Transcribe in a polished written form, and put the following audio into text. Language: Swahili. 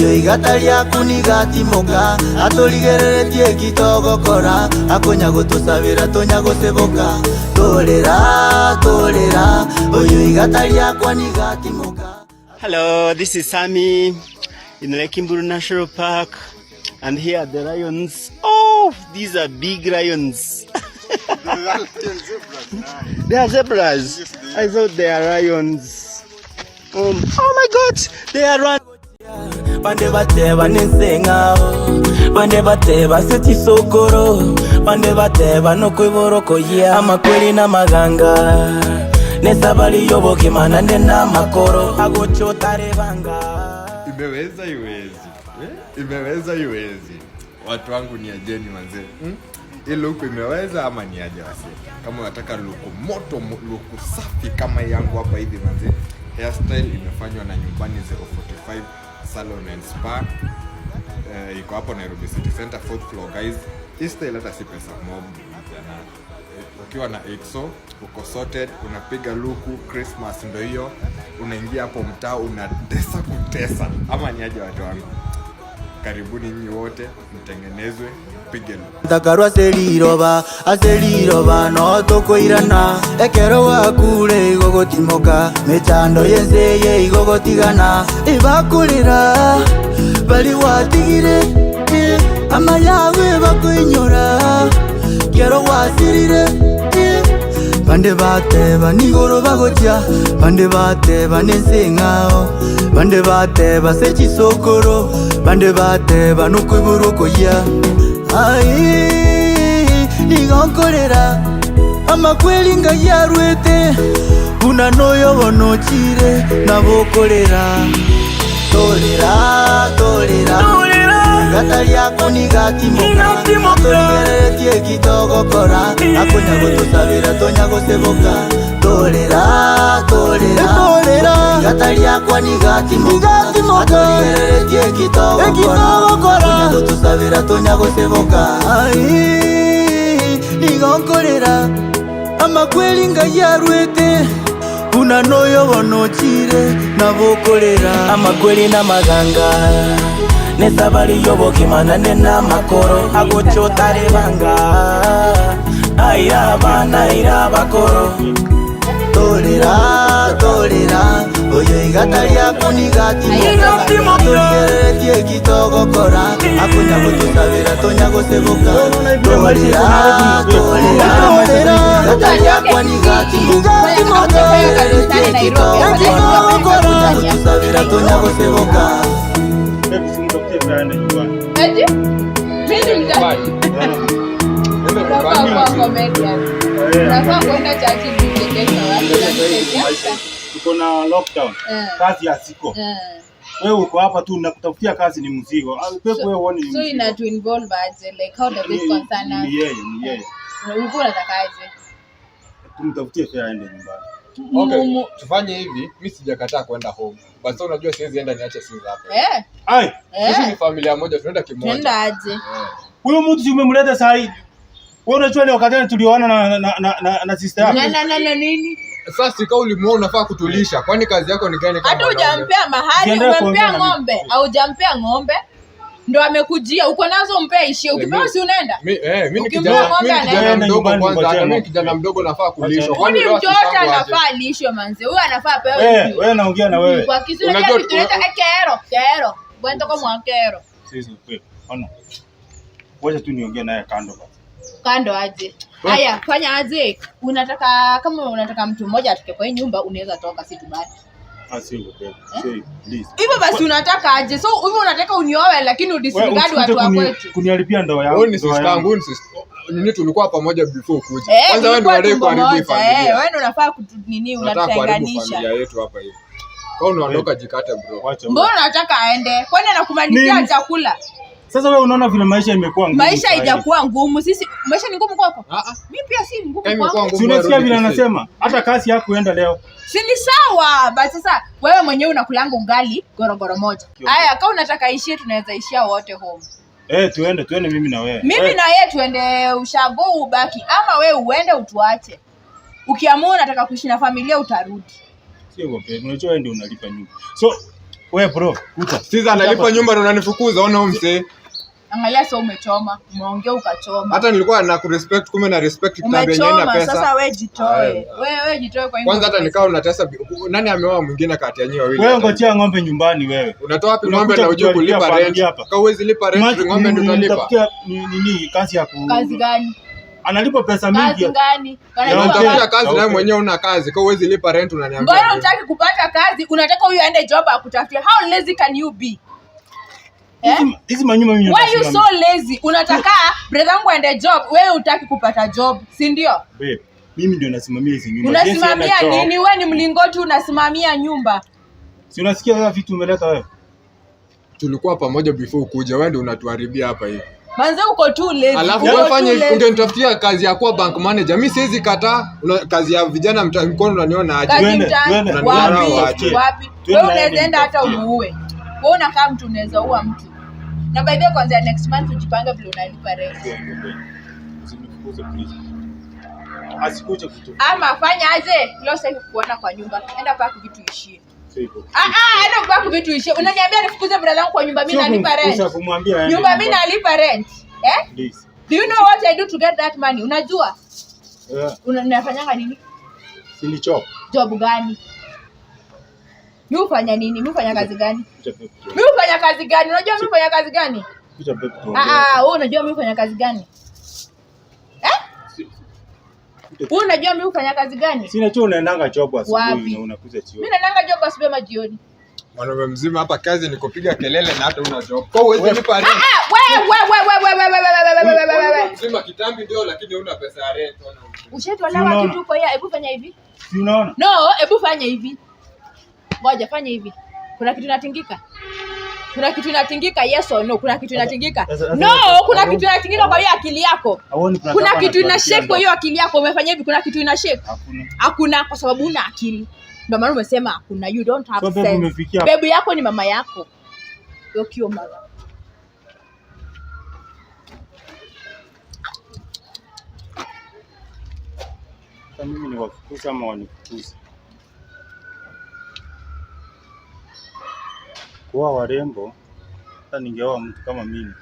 Oyo igata rĩaku nigatimoka atũrigereretie gitogokora akonya gũtũcabĩra tonya gũcĩbũka tũrĩra tũrĩra oyo igata rĩakwa nigatimoka. Hello, this is Sammy in Lake Mburu National Park, and here are the lions. Oh, these are big lions. They are zebras. I thought they are lions. Oh my God, they are running. Bande bateba nensengao bande bateba setisokoro bande bateba nokwiborokoyia amakweli n'amaganga nesabali yobokimana nde n'amakoro agochotarebanga. Imeweza iwezi, eh? Imeweza iwezi, watu wangu, ni ajeni manzee, Hii luku imeweza ama ni aje wase? Kama unataka luku moto, luku safi kama yangu hapa hivi manzee, hairstyle imefanywa na Nyumbani 045 Salon and Spa. Iko hapo Nairobi City Center, fourth floor, guys. Hii style hata si pesa mob jana. Ukiwa na 8, uko sorted, unapiga luku Christmas ndo hiyo, unaingia hapo mtaa unatesa kutesa, ama ni aje watu wangu? Karibuni nyinyi wote mtengenezwe, mpige luku. Takarwa aseliroba aseliroba no tukwirana ekero wakure igogotimoka mechando yenseye igogotigana ibakurira bari watigire eh, ama yawe bakuinyora kero wasirire eh. Bande bateba nigoro bagocha bande bateba nenseng'ao bande bateba sechisokoro bande bateba nokwiburukoyia ai nigonkorera amakweli ngayarwete buna noyobonochire nabokorera torera torera gata lyako nigatimoka torigereretie gitogokora akonya gũtũcabĩra tonya gũcĩbũka torera torera gata lyakwa nigatimoka torigereretie gitogokora akonya gũtũcabĩra tonya gũcĩbũka ai nigonkorera amakweli ngayarwete buna noyobonochire nabokorera amakweli n'amaganga nesabali yobokimana n'amakoro agochotarebanga aira abana aira abakoro torera torera oyo igata lyako nigatimoka torigereretie gitogokora akonya gũtũcabĩra tonya gũcĩbũka torera torera gata lyakwa nigatimoka torigereretie gitogokora akonya gũtũcabĩra tonya gũcĩbũka. Hebu simtafutie fare aende nyumbani. Ati? Mimi unafaa kuwa comedian. Unafaa kwenda church kuchekesha watu na kuchekesha. Tuko na lockdown. Kazi haziko. Wewe uko hapa tu nakutafutia kazi ni mzigo. Ah, wewe uone ni So mzigo. inatu involve aje? Like, how does it concern us? Ni yeye, ni yeye. Ulikuwa unataka aje? Tumtafutie fare aende nyumbani. Okay, Mumu- tufanye hivi, mi sijakataa kwenda home. But sasa unajua siwezi enda niache Siza hapa. Ai, Sisi ni familia moja, tunaenda kimoja. Tunaenda aje? Huyo mtu si umemleta saa hii. Wewe unajua ni wakati gani tulioana na sister yako? Na nini? Sasa si kama ulimuona unafaa kutulisha. Kwani kazi yako ni gani kama Hata mwanaume? hujampea mahali, Usiendelee umempea kuongea na mimi. ng'ombe, haujampea ng'ombe. Ndo amekujia, uko nazo mpe ishie. Ukipewa Mi- si unaenda? Mi ni Ukimpea kijana, ng'ombe mi ni kijana anaenda. mdogo Nyumbani kwanza, ngojea hata mi ng'ombe. kijana mdogo nafaa kulishwa. Huyu Kwani ni leo mtoto sistangu aje? anafaa alishwe manze. Huyu anafaa apewe Wewe, kitu. wewe naongea na wewe. Kwa Kiswahili Unajua- kitu tunaita kero, kero. Bwana kwa mwa kero. Sisi wewe. Ona. Wacha tu niongee naye kando basi. Kando aje. Haya, fanya aje. Unataka kama unataka mtu mmoja atoke kwa hii nyumba unaweza toka si tubaki. Ah, sio wewe. Sio, please. Hivyo basi unataka aje? So hivyo unataka unioe lakini Wewe udisregard watu usikuje wa kwetu. kuniharibia ndoa yangu. Huyu ni ndoa sister yangu. yangu, huyu ni sister. Nini tulikuwa pamoja before ukuje. Eh, Kwanza wewe ndio tulikuwa unadai tumbo kuharibu hii moja. Eh, familia. wewe ndio unafaa kutu nini Unataka kuharibu unatutenganisha. familia yetu hapa hivi. Kama unaondoka jikate, bro. Wacha. Mbona unataka aende? Kwani anakumalizia chakula? Sasa wewe unaona vile maisha imekuwa ngumu. Maisha saa hii. haijakuwa ngumu. Sisi maisha ni ngumu kwako? Ah ah. Mimi pia si ngumu Kama imekuwa kwangu. ngumu Si unasikia wewe vile rudi Kisii. anasema? Hata kazi yako kuenda leo. Si ni sawa? Basi sasa wewe mwenyewe unakulanga ugali gorogoro moja. Haya, kama unataka ishie tunaweza ishia wote home. Eh, tuende tuende mimi na wewe. Mimi Wewe, na yeye tuende ushago ubaki ama wewe uende utuache. Ukiamua unataka kuishi na familia utarudi. Sio hivyo babe, unajua wewe ndio unalipa nyumba. So Wewe bro, kuta. Siza analipa nyumba na unanifukuza, ona huyu msee. Angalia sasa umechoma, umeongea ukachoma. Hata nilikuwa na kurespect, kumbe na respect kitambi yenye Umechoma ina pesa. sasa wewe jitoe. Aya. Wewe jitoe kwa hiyo. Kwanza hata nikawa unatesa nani ameoa mwingine kati ya nyinyi wawili? Wewe ngojea ng'ombe nyumbani wewe. Unatoa wapi Unakuja ng'ombe na ujue kutuharibia kulipa rent? familia hapa. Kama huwezi lipa rent, ng'ombe ndio utalipa. Nitafutia nini kazi ya ku Kazi gani? Analipa pesa Kazi mingi. gani? Ya Wanalipa hoteli. Unatafuta wapi? kazi na wewe Okay. mwenyewe una kazi. Kama huwezi lipa rent unaniambia. Mbona nini? hutaki kupata kazi? Unataka huyu aende job akutafutie. How lazy can you be? Eh? Hizi manyumba mimi Why you nitasimamia. so lazy? Unataka brother yangu aende job, wewe hutaki kupata job, si ndio? Babe, mimi ndio nasimamia hizi nyumba. Jinsi Unasimamia enda job. nini? Wewe ni mlingoti unasimamia nyumba. Si unasikia sasa vitu umeleta wewe? Tulikuwa pamoja before ukuja, wewe ndio unatuharibia hapa hivi. Manze uko too lazy. Alafu Uko wewe too fanya lazy. ungenitafutia kazi ya kuwa bank manager. Mimi siwezi kataa kazi ya vijana mkono unaniona aje. Kazi Twende, mtaani. twende. Wapi? Wapi? Wapi? Twende Wewe na unaweza yeye enda hata nimtafutie. umuue. Wewe unakaa mtu unaweza ua mtu. Na by the way kwanza next month ujipange vile unalipa rent. Usinifukuze please. Asikuje kutu. Ama fanya aje? Leo sitaki kukuona kwa nyumba. Enda pack vitu ishie. Sio hivyo. Enda pack vitu ishie. Unaniambia nifukuze brother yangu kwa nyumba mimi Sio nalipa rent. kumfukuza, kumwambia aende Nyumba mimi nyumbani. nalipa rent. Eh? Please. Do you know what I do to get that money? Unajua? Yeah. Unafanyanga nini? Si ni chop. Job gani? Mimi hufanya nini? Mimi hufanya kazi gani? Kuja babe tuongee. Mimi hufanya kazi gani? Unajua mimi hufanya kazi gani? Kuja babe tuongee. Wewe unajua mimi hufanya kazi gani? Eh? Wewe unajua mimi hufanya kazi gani? Si unajua unaendanga job Wapi? asubuhi na unakuja jioni. Mimi naendanga job asubuhi ama jioni. Mwanaume mzima hapa kazi ni kupiga kelele na hata una job. Kwa huwezi lipa rent. Wewe wewe wewe wewe wewe wewe wewe wewe wewe. Mzima kitambi ndio lakini huna pesa ya rent. Ushatolewa Unaona? kitu kwa hiyo, hebu fanya hivi. Si unaona? No, hebu fanya hivi. Ngoja fanya hivi. Kuna kitu inatingika. Kuna kitu inatingika, yes or no? Kuna kitu inatingika. No, kuna kitu inatingika kwa hiyo akili yako. Hauoni kuna Kuna kama kitu ina anatuharibia shake kwa ndoa. hiyo akili yako. Umefanya hivi, kuna kitu ina shake. Hakuna. Hakuna, kwa sababu una akili. Ndio maana umesema hakuna. You don't have So, babe, sense. umefikia- Babe yako ni mama yako. Yokio mama. Sasa mimi ni wafukuze ama wanifukuze? Kuoa warembo, hata ningeoa mtu kama mimi.